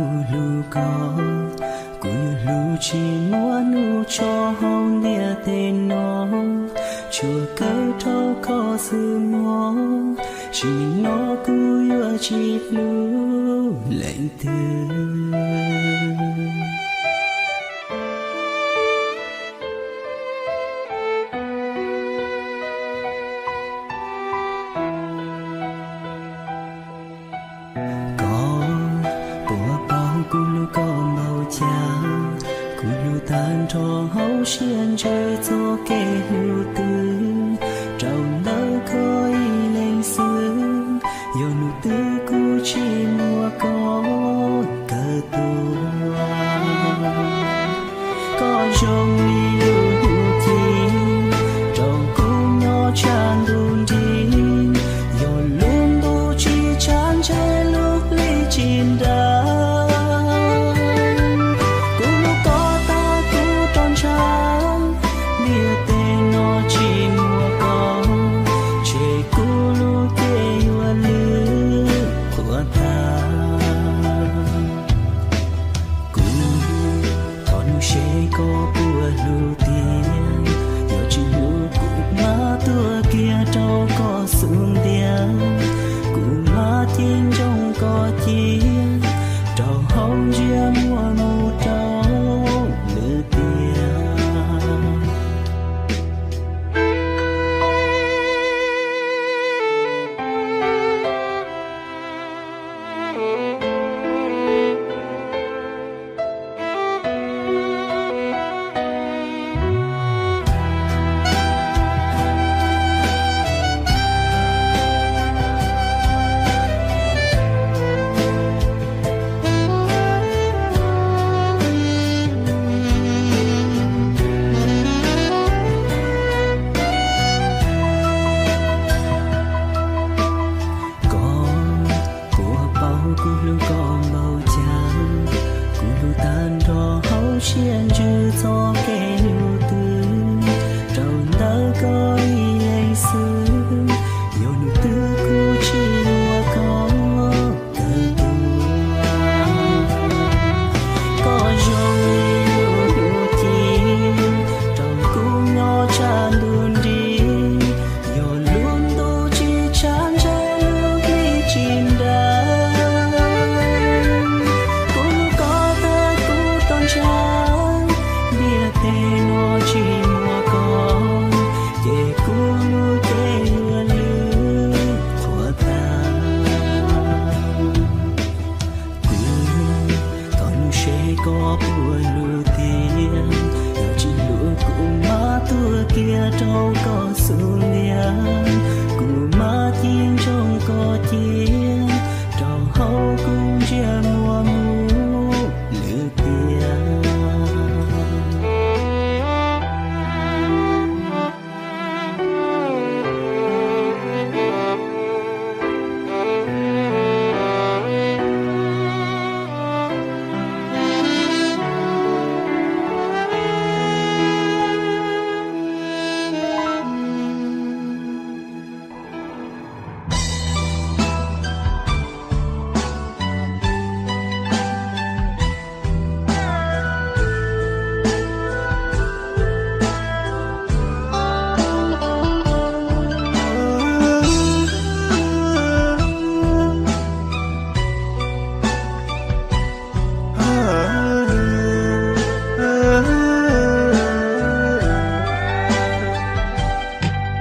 Kuv hlub koj, kuv yuav hlub tsis muab hnub tso hauv ntiaj teb no, tsuas kawm rau koj xwb mog, sim neej no kuv yuav tsis hlub leej twg. Koj puas paub kuv hlub koj npaum cas, kuv hlub tag nrho hauv siab ntsws txoj kev hlub twg, rau ntawm koj ib leeg xwb, yog hnub twg kuv tsis muaj koj kawm tuag. Koj zoo li lub hwj chim rau kuv nyob tshav ntuj nrig, yog lub ntuj tsis tshav ntshe lub hli tsis nra. Kuv hlub koj tag kuv rov ntshaw, ntiaj teb no tsis muaj koj, ntshe kuv lub cev yuav lwj qhuav tag. Kuv thov hnub seb koj puas hlub tiag, yog tsis hlub kuv mam tuag kiag rau koj xub ntiag. Kuv mam ceeb ntsoog koj cia, rau hauv ntsia muaj mus rau lwm tiam. Koj puas paub kuv hlub koj npaum cas, kuv hlub tag nrho hauv siab ntsws txoj kev hlub twg, rau ntawm koj ib leeg xwb, yog hnub twg kuv tsis muaj koj kawm tuag. Koj zoo li lub hwj chim rau kuv nyob tshav ntuj nrig, yog lub ntuj tsis tshav ntshe lub hli tsis nra. Kuv hlub koj tag kuv rov ntshaw, ntiaj teb no tsis muaj koj, ces kuv lub cev yuav lwj qhuav tag. Kuv thov hnub seb koj puas hlub tiag, yog tsis hlub kuv mam tuag kiag rau koj xub ntiag. Kuv mam ceeb ntsoog koj cia, rau hauv kuv ntsia muaj mus lwm tiam.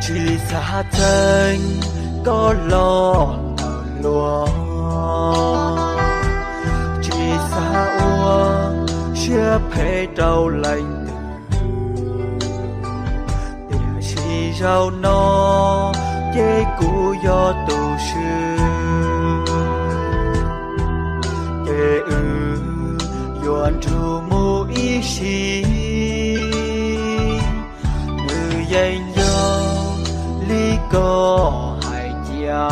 Tsis xav txeeb koj los ntawm luag, tsis xav ua siab phem rau leej twg. Tiam sis zaum no ces kuv yog tus swb, ces wb yuav nrug mus ib sim. Nws yeej yog li koj hais cia,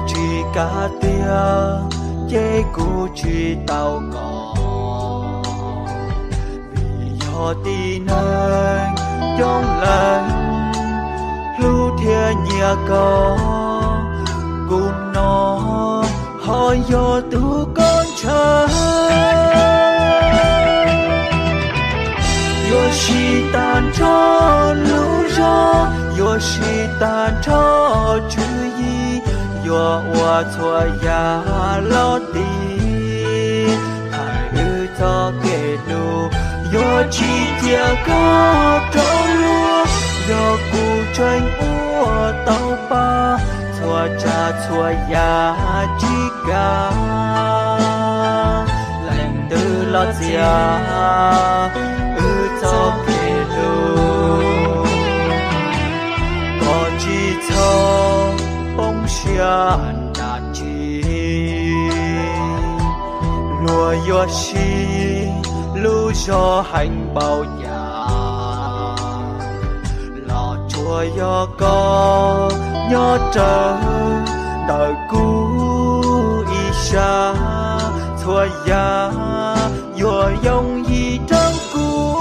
tsis kav tiag ces kuv tsis tau koj. Vim yog tib neeg coob leej hlub thiab nyiam koj, kuv no Koj yog tus koj ntshaw, yuav siv tag nrho lub zog, yuav siv tag nrho tswv yim, yuav ua txhua yam los tiv. Thaum wb txoj kev hlub yuav tsis cia koj rov luag, yog kuv tseem ua tau pab, txhua tsav txhua yam tsis kam. Leej twg los txiav wb txoj kev hlub, koj tsis txhob poob siab dab tsi. Luag yuav siv lub zog heev npaum cas los tsuas yog koj nyob rawv ntawm kuv ib sab, txhua yam yuav yooj yim rau kuv.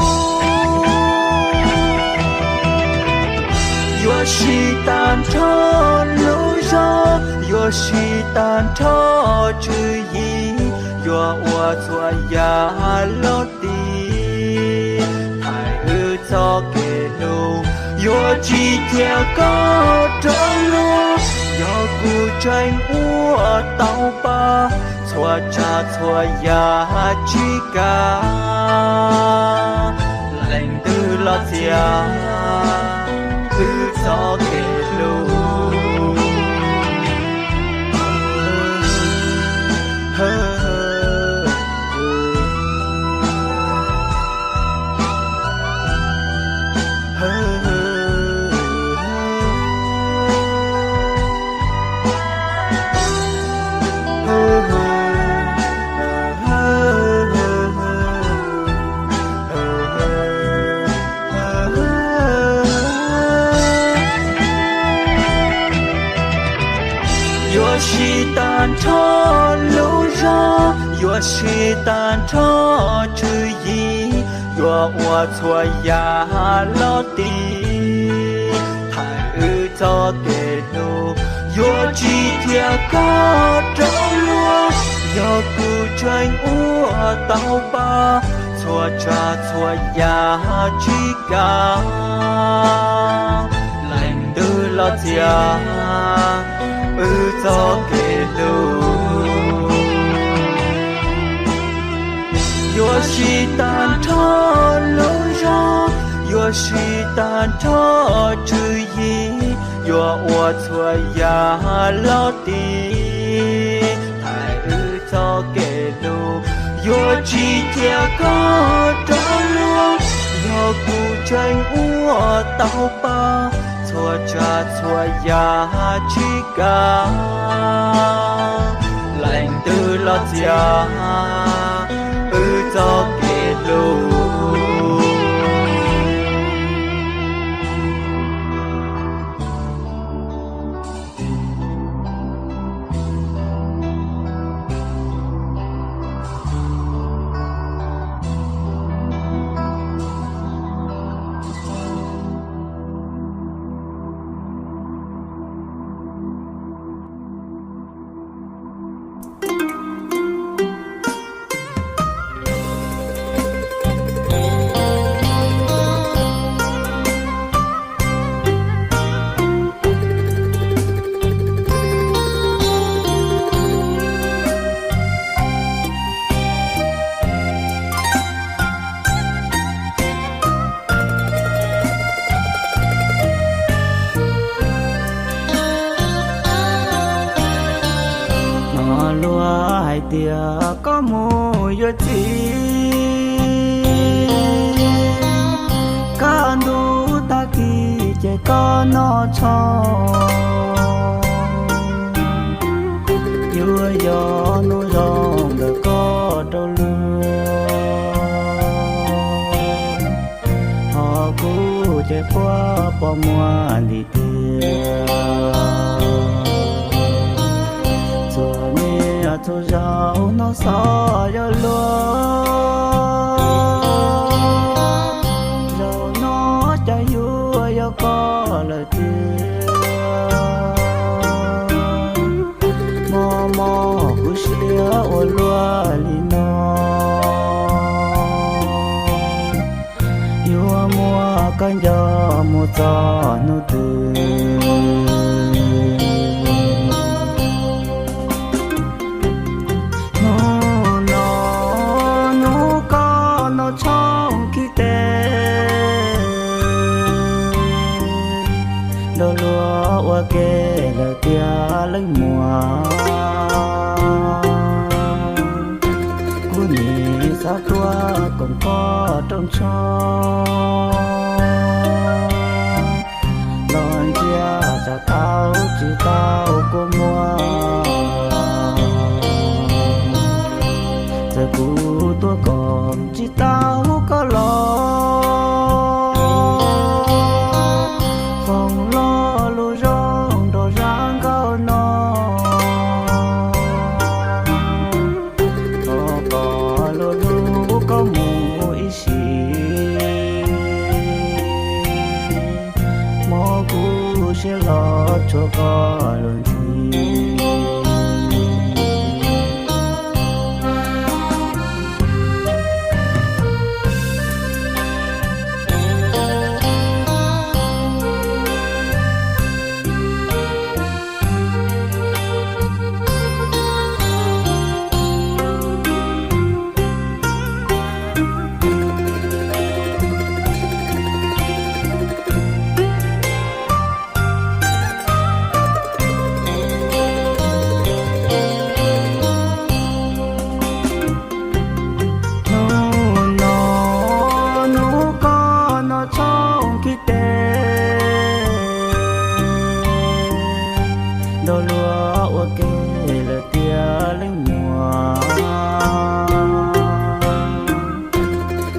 Yuav siv tag nrho lub zog, yuav siv tag nrho tswv yim, yuav ua txhua yam los tiv. Thaum wb txoj kev hlub yuav tsis cia koj rov luag, yog kuv tseem ua tau pab, txhua tsav txhua yam tsis kam. Leej twg los txiav wb txoj kev hlub. Yuav siv tag nrho lub zog, yuav siv tag nrho tswv yim, yuav ua txhua yam los tiv. Thaum wb txoj kev hlub yuav tsis cia koj rov luag, yog kuv tseem ua tau pab, txhua tsav txhua yam tsis kam. Leej twg los txiav wb txoj kev hlub. Yuav siv tag nrho lub zog, yuav siv tag nrho tswv yim, yuav ua txhua yam los tiv. Thaum wb txoj kev hlub yuav tsis cia koj rov luag, yog kuv tseem ua tau pab, txhua tsav txhua yam tsis kam. Leej twg los txiav wb txoj kev hlub. Hnov luag hais tias koj mus yuav txiv, kaj ntug tag kis ces koj noj tshauv. Yuav yog hnub zoo ntawm koj rau luag, ho kuv ces puab poob muag ntim tiag. Txhua niaj txhua zaus hnov xov yog luag, zaum no cas yuav yog koj lawm tiag. Mob mob kuv Mus txog hnub twg? Hnub no, hnub koj noj tshoob khib teb, nrog luag ua ke lawm tiag leej muam. Kuv nim xav tuaj koom koj rooj tshoob, los ntsia tsam tau tsis tau kua muag. Txawm kuv tuaj koom tsis tau koj los, foom lo lus zoo nrog zaj nkauj no. Thov koj los hlub koj mus ib sim, hmo kuv siab los tshuav koj los ntxiv. Hnub no, hnub koj noj tshoob khib teb, nrog luag ua ke lawm tiag leej muam.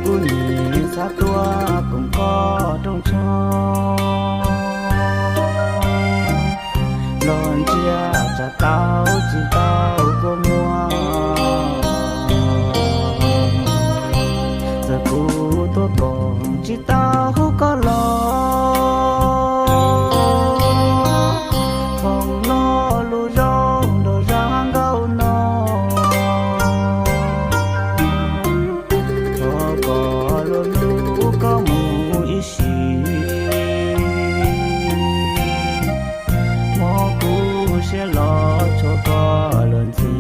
Kuv nim xav tuaj koom koj rooj tshoob, los ntsia tsam tau tsis tau kua muag. Txawm kuv tuaj koom tsis tau koj los, foom lo lus zoo nrog zaj nkauj no. Thov koj los hlub koj mus ib sim, hmo kuv siab los tshuav koj los ntxiv.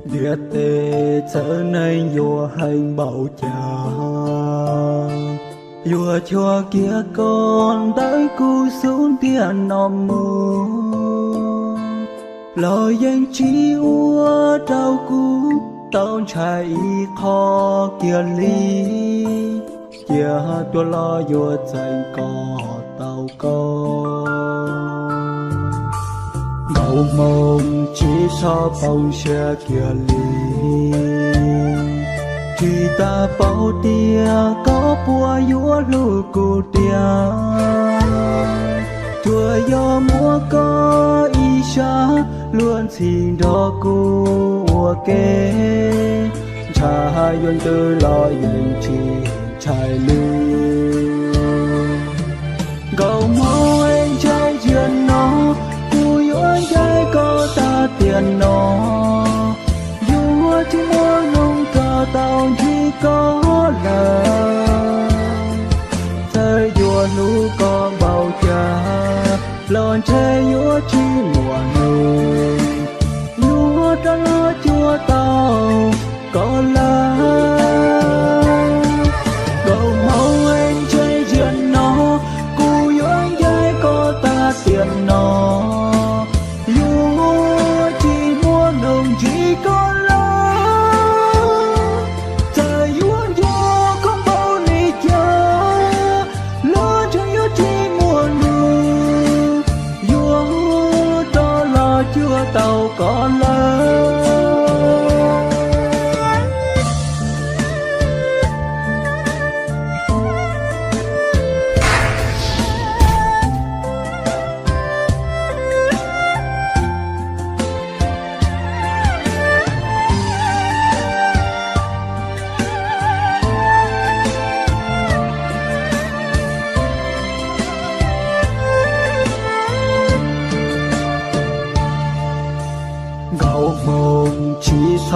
Ntiaj teb txawv neeg yuav heev npaum cas, yuav cuag kiag koj ntawm kuv xub ntiag no mus, los yeej tsis ua rau kuv tau ntshai ib qho kiag li. Cia tuaj los yuav txeeb kom tau koj. Npaum hmoov tsis tshua poob siab kiag li, tsis tas paub tias koj puas yuav hlub kuv tiag. Tsuas yog muab koj ib sab luag ntxhi nrog kuv ua ke, ntshai yuav ntws los yeej tsis ntshai li. Nkauj hmoob es ntshai ziag no, kuv yuav ncaim koj tag tiam no. Yuav tsis muaj hnub rov tau ntsib koj lawm. Txawm yuav hlub koj npaum cas, los ntshe yuav tsis muaj hnub yuav rov los cuag tau koj lawm. Nkauj hmoob es ntshai ziag no, kuv yuav ncaim koj tag tiam no. Yuav tsis muaj hnub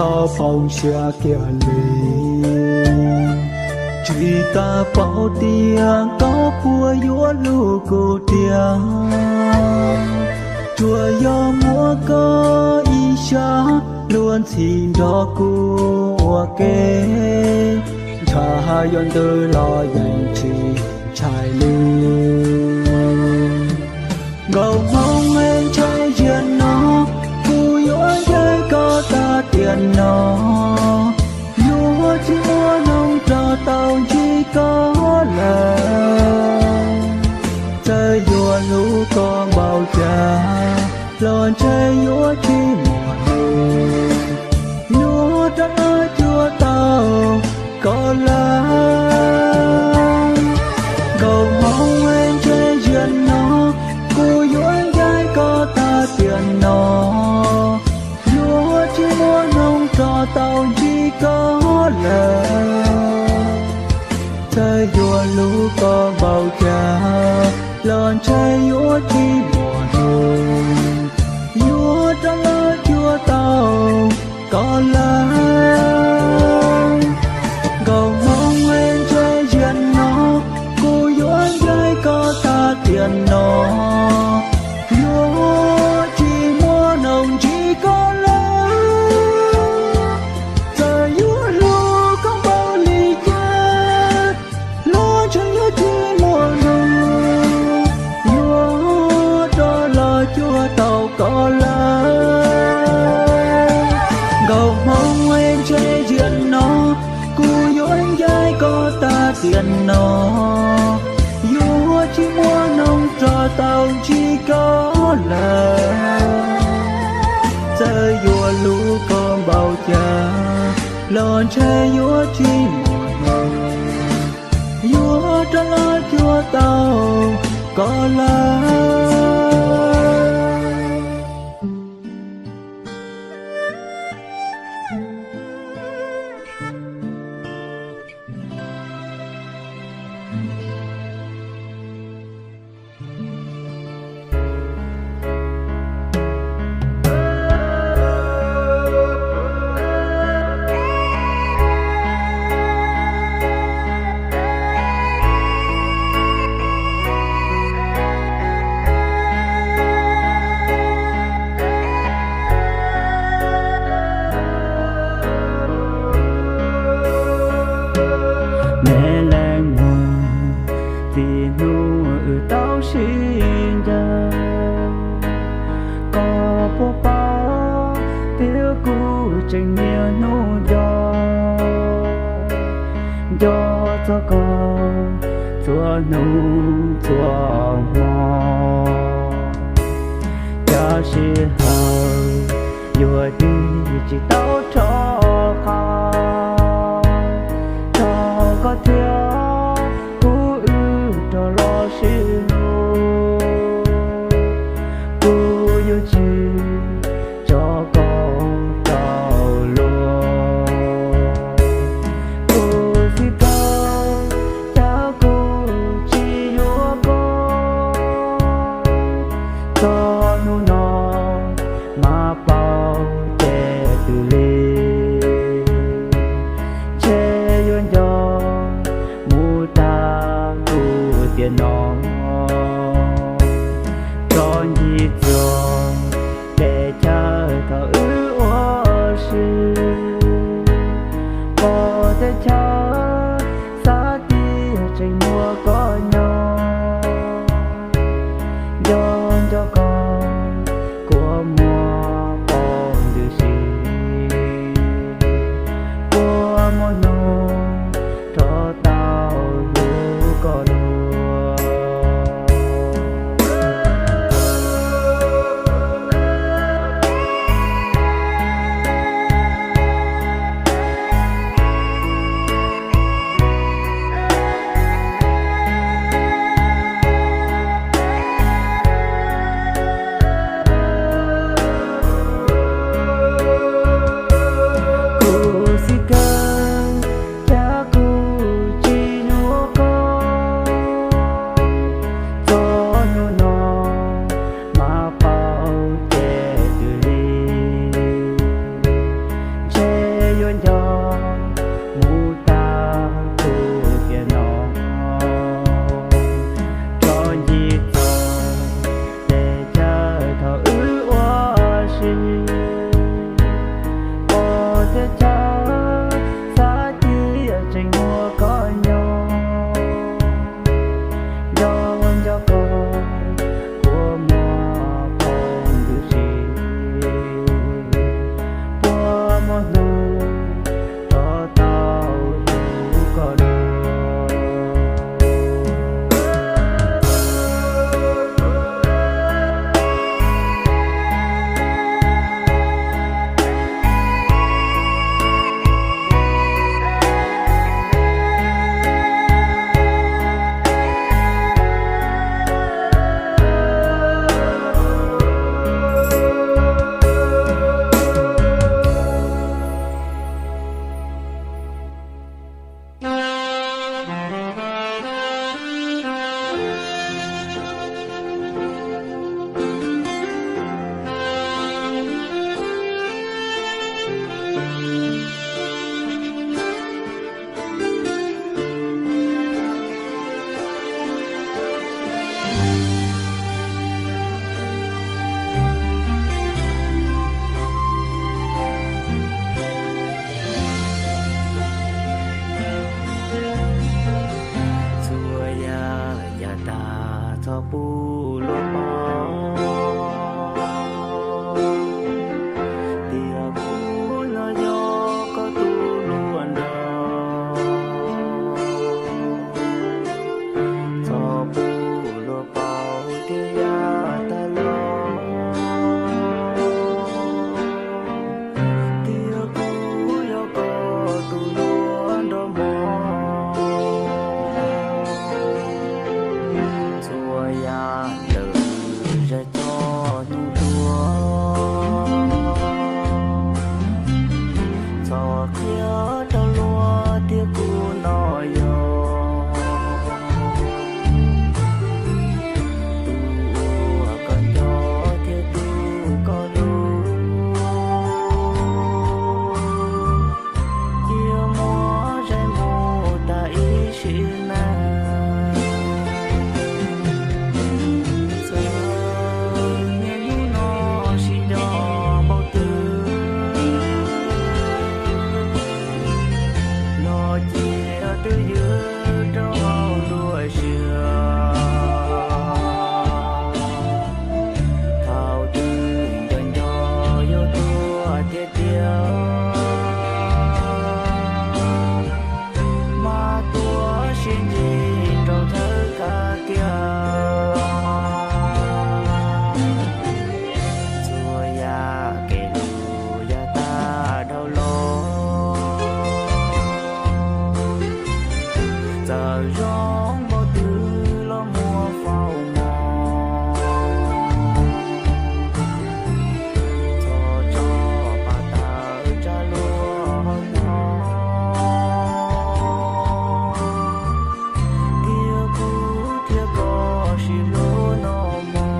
tau poob siab kiag li. Tsis tas paub tias koj puas yuav hlub kuv tiag. Tsuas yog muab koj ib sab hlua ntxhi nrog kuv ua ke, ntshai yuav ntws los yeej tsis ntshai li. Nkauj Hmoob es, ntshai ziag no kuv yuav ncaim koj tag tiam no, yuav tsis muaj hnub rov tau ntsib koj lawm. Txawm yuav hlub koj npaum cas los ntshe yuav tsis muaj hnub yuav rov los cuag tau koj lawm. Nkauj Hmoob es, ntshai ziag no kuv yuav ncaim koj tag tiam no, yuav tsis muaj hnub rov tau ntsib koj lawm. Txawm yuav hlub koj npaum cas los ntshe yuav tsis muaj hnub yuav rov los cuag tau koj lawm. Nkauj Hmoob es, ntshai ziag no kuv yuav ncaim koj tag tiam no, yuav tsis muaj hnub ntsib koj lawm. Txawm yuav hlub koj npaum li cas los ntshe yuav tsis muaj hnub yuav rov los cuag tau koj lawm. Nkauj Hmoob es, ntshai ziag no kuv yuav ncaim koj tag tiam no, yuav tsis muaj hnub rov tau ntsib koj lawm. Txawm yuav hlub koj npaum cas los ntshe yuav tsis muaj hnub yuav rov los cuag tau koj lawm. Me leej muam, txij hnub wb tau sib ncaim, koj puas paub tias kuv tseem niaj hnub nco, nco txog koj txhua hnub txhua hmo. Cov sij hawm yuav dim tsis tau rho qab, txog koj thiab kuv wb rov los sib hlub. Kuv yuav tsis tso koj rau luag. Kuv xav koj, cas kuv tsis yuav koj. Txog hnub no mas paub ces twb lig, ntshe yuav nco Txhob pub luag paub tias kuv no yog koj tus hluas nraug. Txhob pub luag paub tias yav tag los tias kuv yog koj tus hluas nraug mog. Txhua yam ntawm zaj coj hnub tuaj, txhob qhia rau luag tias kuv no yog tus uas koj nco thiab tus koj hlub. Cia muab zais mus tas ib sim neej, txawm niaj hnub no sib nco npaum twg los cia twj ywm rau hauv nruab siab. Thaum twg nco nco yuav tuag tiag tiag, mas tuav sib ntsib rau thawj kab kiag. Txhua yam kev hlub yav tag dhau los, txawm zoo npaum twg los muab faus mog. Txhob tso pab tawm tsam luag hauv no, tias kuv thiab koj sib hlub no mog.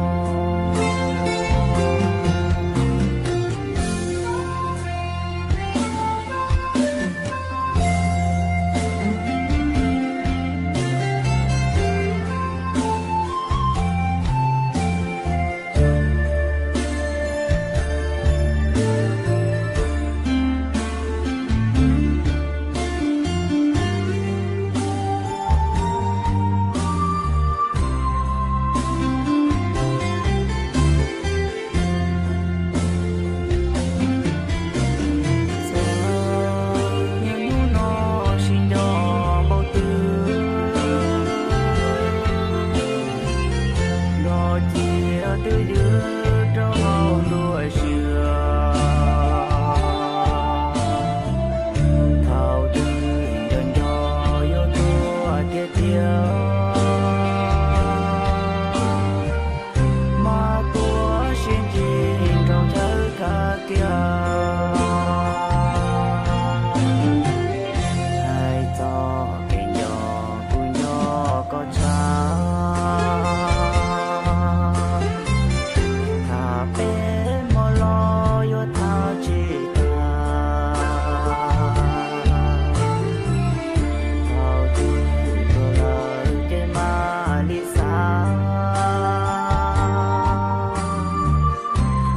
Txawm niaj hnub no sib nco npaum twg los cia twj ywm rau hauv nruab siab. Thaum twg nco nco yuav tuag tiag tiag, mas tuav sib ntsib rau thawj kab kiag. Hais txog kev nco kuv nco koj tshaj, tham peb hmo los yuav tham tsis tag. Thaum twg tuag lawm ces mam li xav,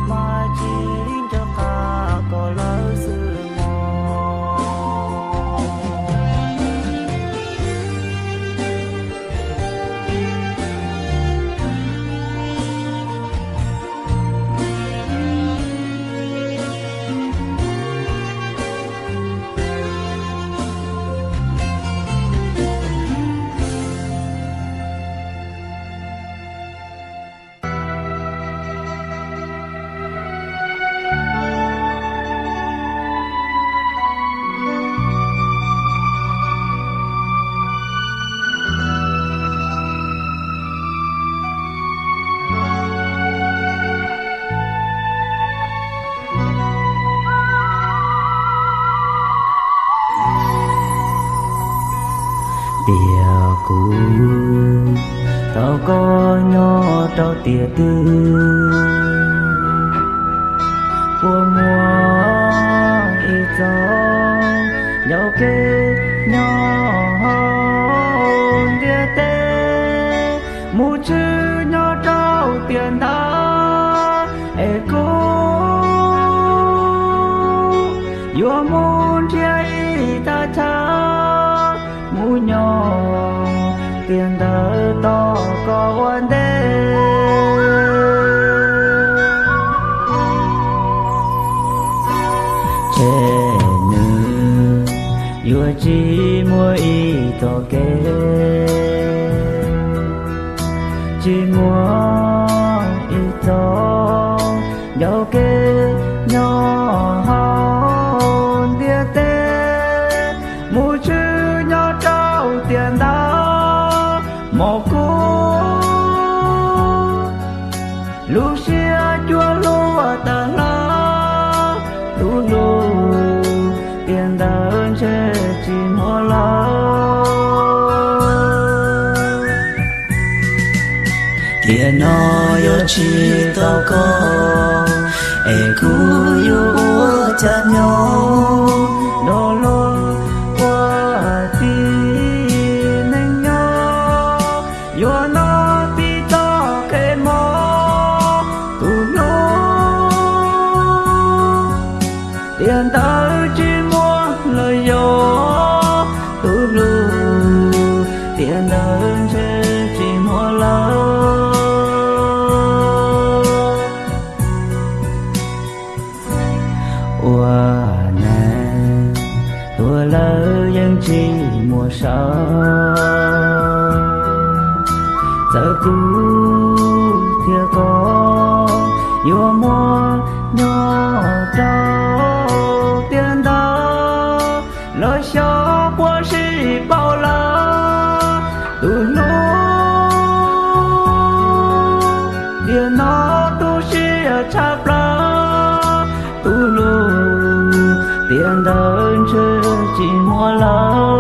mas tsis nco qab koj lawm xwb mog. Tias kuv tau koj nyob rau tiam twg, puas muaj ib txoj ncauj kev nyob hauv ntiaj teb, mus tshwm nyob rau tiam ntawd es kuv yuav mus nrhiav ib thaj chaw mus nyob tiam ntawd tos koj. tsis muaj ib txoj ncauj kev nyob hauv ntiaj teb, mus tshwm nyob rau tiam ntawd mos kub. Lub siab cuag hluas tawm hlo, tus hlub, tiam ntawd ntshe tsis muaj lawm. Tiam no yog tsis tau koj, es kuv yuav ua cas nyob, nrog luag ua tib neeg nyob. Yuav noj tib txoj kev mob, tus hlub, tiam ntawd tsis muaj lawm yog, tus hlub, tiam ntawd ntshe tsis muaj lawm. Ua neeg tuag lawm yeej tsis muaj sawv, txawm kuv thiab koj yuav muaj nyob rau tiam ntawd, los xyov puas sib paub lawm, tus hlub, tiam no tu siab tshaj plaws, tus hlub, tiam ntawd ntshe tsis muaj lawm.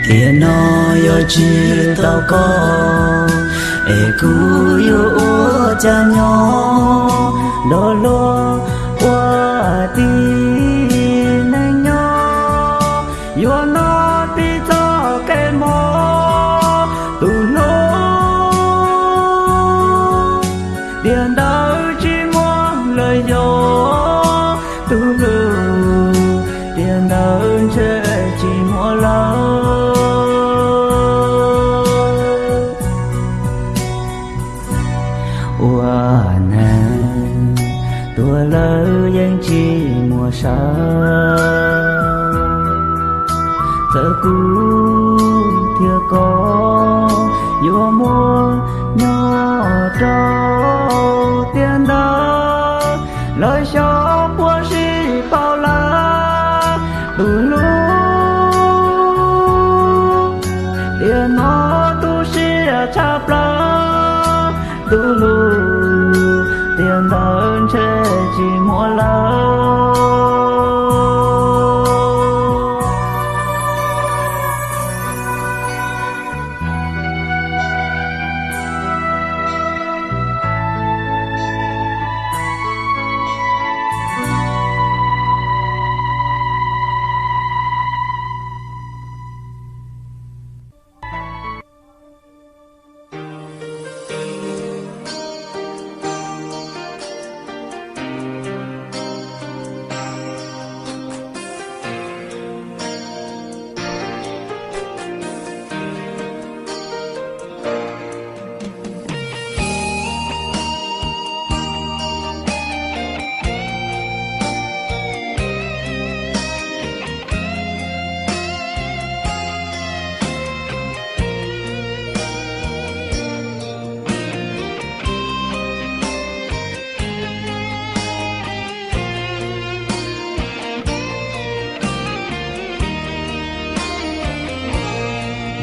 Tiam no yog tsis tau koj, es kuv yuav ua cas nyob, nrog luag ua tib neeg nyob. Yuav noj tib txoj kev mob, tus hlub, tiam ntawd tsis muaj lawm yog, tus hlub, tiam ntawd ntshe tsis muaj lawm. Ua neeg tuag lawm yeej tsis muaj sawv, txawm kuv thiab koj yuav muaj nyob rau tiam ntawd, los xyov puas sib paub lawm, tus hlub, tiam no tu siab tshaj plaws, tus hlub, tiam ntawd ntshe tsis muaj lawm.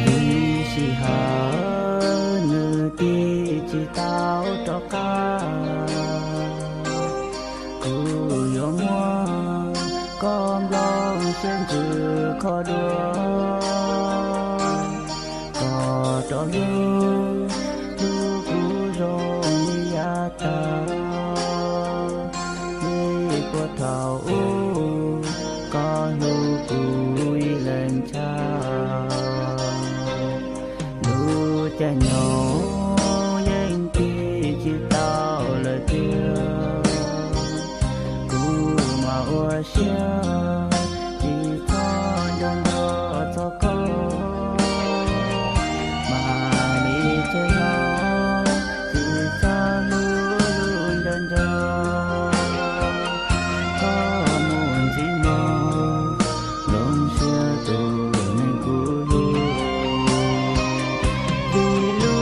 Vim sij hawm nws tig tsis tau rov qab, kuv yuav muab koj nplooj siab ntsws kho dua, kom rov hlub hlub kuv zoo li yav tag. Vim puag thaum ub koj hlub kuv ib leeg ntshai. Nyob yeej tig tsis tau lawm tiag, kuv mas ua siab tsis txhob nco nco txog koj, mam li tseg los tsis txhob hlub hlub nco nco. Koj mus ntxiv no, zoo siab tus neeg kuv hlub, vim lub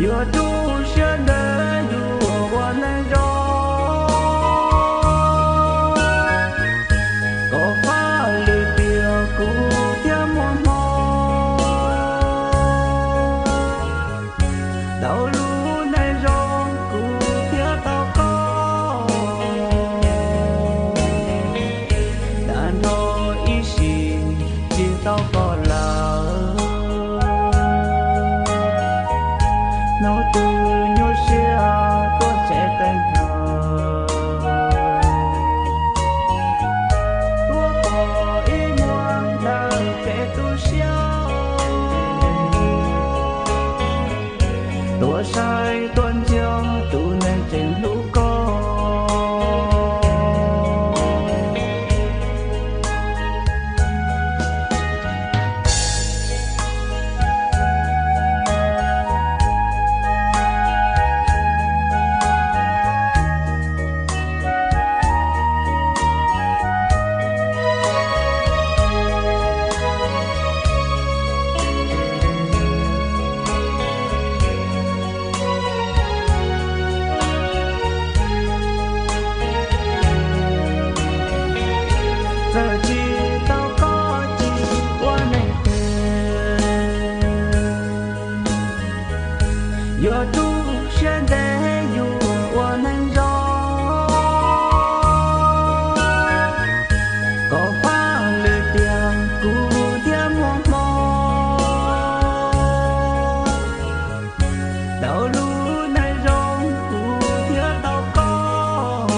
Yuav rub siab ntev yus ua neej zoo, kom pab lwm tiam kuv thiaj muaj hmoo. Tau lub neej zoo kuv thiaj tau koj, dag nrho ib sim tsis tau koj lawm. Hnub twg nyuaj siab tuaj tsev teev hawm, tuaj pom ib muag ntawm kev tu siab, tuaj saib tuaj ntsia tus neeg tseem hlub koj. Txawm tsis tau koj tsis ua neej twg, yuav rub siab ntev yus ua neej zoo, kom pab lwm tiam kuv thiaj muaj hmoo. Tau lub neej zoo kuv thiaj tau koj,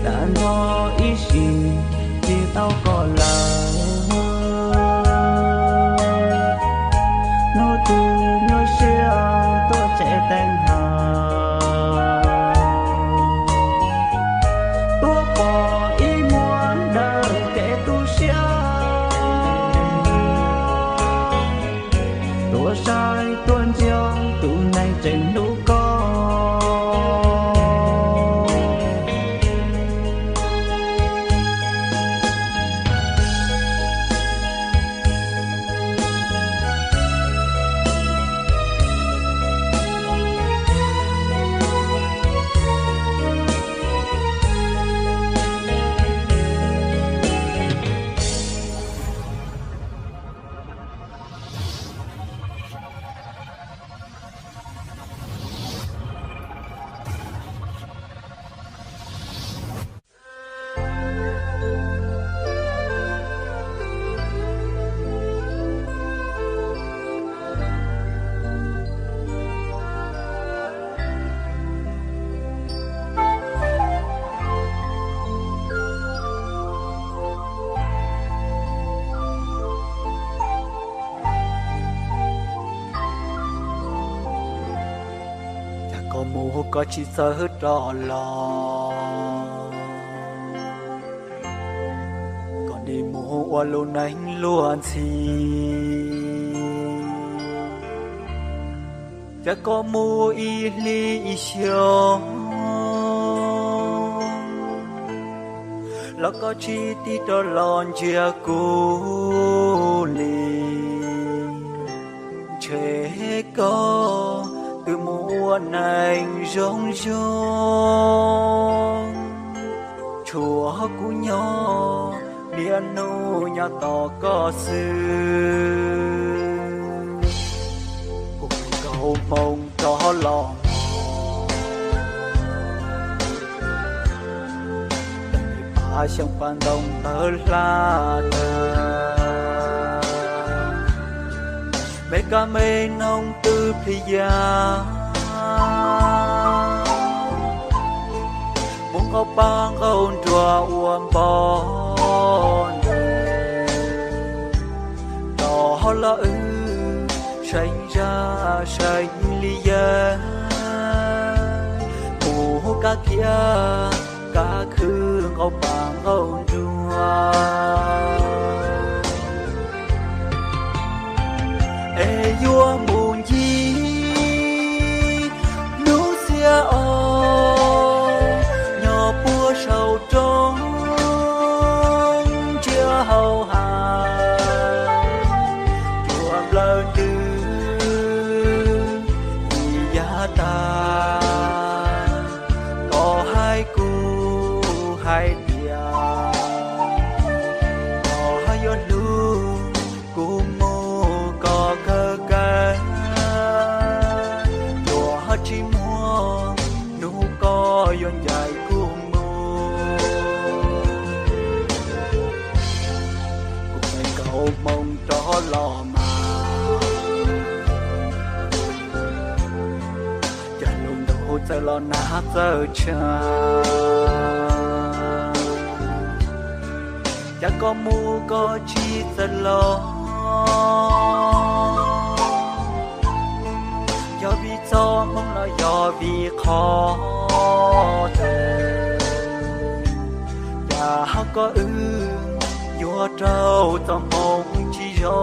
dag nrho ib sim tsis tau koj lawm. Hnub twg nyuaj siab tuaj tsev teev hawm, tuaj pom ib muag ntawm kev tu siab, tuaj saib tuaj ntsia tus neeg tseem hlub koj. Cas koj mus koj tsis txawj rov los, koj nim mus ua lub neej luag ntxhi. Cas koj mus ib hlis ib xyoos los koj tsis tig rov los ntsia kuv li. Ntshe koj twb mus ua neej zoo zoo, tshuav kuv nyob niaj hnub nyob tos koj xwb. Kuv nkaus hmoo rov los, pab xyoo pab ntoo tawg hla tawg, me kab me noog twb plig ya. Mus nqaus paj nqaus nruas ua npo ntes, rov los wb seev zaj seev li yawg, mus kab kiab kab khw nqaus paj nqaus nruas. Es yuav mus ncig lub txiaj os, nyob puag saum roob ntsia hauv hav, cua nplawm ntws los mas, cov lus ntuj txawm los nag txawm tshav, cas koj mus koj tsis txawj los, yog vim txoj hmoo los yog vim qhov twg, cas hauv koj wb yuav raug txoj hmoo tsis zoo.